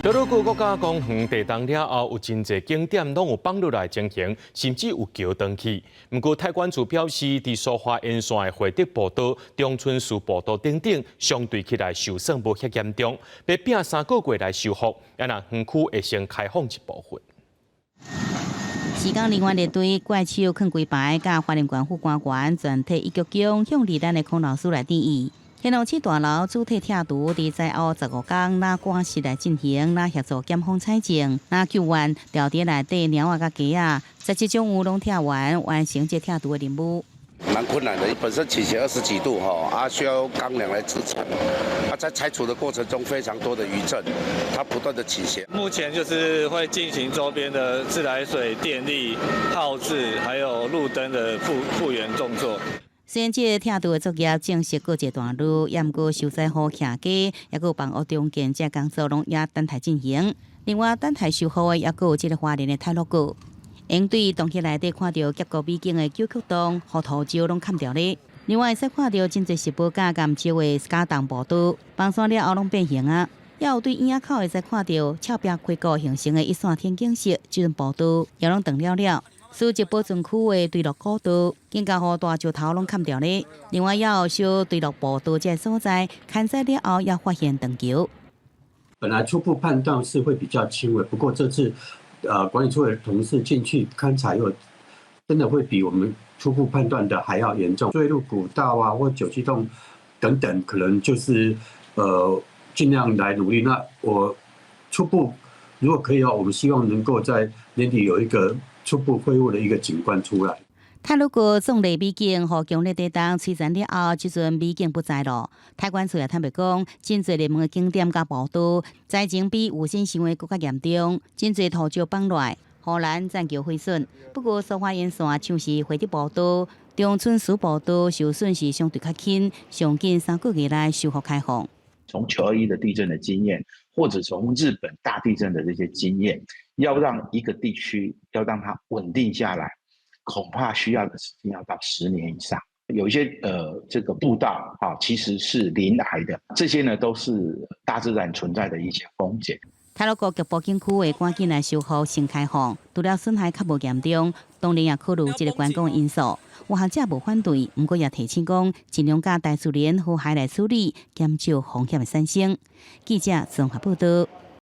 太魯閣國家公園地動了後，有真濟景點攏有放落來情形，甚至有橋斷去。毋過太管處表示，佇蘇花沿線的惠德步道、長春寺步道等等，相對起來受損無遐嚴重，欲拚3個月來修復，啊若園區會先開放一部分。時工人員列隊怪手囥規排，佮花蓮縣府官員全體一鞠躬，向罹難的孔老師來致意。天龍市大樓主體拆除，佇災後15工，若趕時來進行，若協助檢方採證，若救援，調佇內底貓仔佮雞仔，17種有攏拆完，完成這拆除的任務。蠻困難的，本身傾斜20幾度哈，啊需要鋼梁來支撐，啊在拆除的過程中非常多的餘震，它不斷的傾斜。目前就是會進行周邊的自來水、電力、號誌，還有路燈的復原動作。雖然這个拆除的作業正式告一段落，也毋過受災戶徛家，抑閣有房屋重建這工作攏也等待進行。另外，等待修復的抑閣有這个花蓮的太魯閣。營隊洞穴內底看著峽谷美景的九曲洞，予土石攏崁著咧。另外，會使看著真濟石寶佮岩石的假洞步道，崩山了後攏變形啊。也有對椅仔口會使看著峭壁溪谷形成的一線天景色，這陣步道也攏斷了了。蘇浙保存區的墜落古道，更加予大石頭攏崁著咧。另外，也有小墜落步道這个所在，勘災了後也發現斷橋。本來初步判斷是會比較輕微，不過這次，管理處的同事進去勘察，又真的會比我們初步判斷的還要嚴重。墜入古道啊，或九曲洞等等，可能就是盡量來努力。那我初步如果可以的話，我們希望能夠在年底有一個初步恢復的一個景觀出來。太魯閣壯麗美景，予強烈地動摧殘了後，這陣美景不再咯。太管處也坦白講，真濟熱門的景點佮步道，災情比預先想的閣較嚴重，真濟土石崩落來，護欄棧橋毀損。不過蘇花沿線像是惠德步道、長春寺步道受損是相對較輕，上緊3個月內修復開放。從9·21的地震的經驗，或者從日本大地震的這些經驗，要讓一個地區要讓它穩定下來，恐怕需要的時間要到10年以上。有一些這個步道啊，其實是臨崖的，這些呢都是大自然存在的一些風險。太魯閣局部景區會趕緊來修復先開放，除了損害較無嚴重，當然也考慮這個觀光因素。有學者無反對，毋過也提醒講，盡量佮大自然和諧來處理，減少風險的產生。記者綜合報道。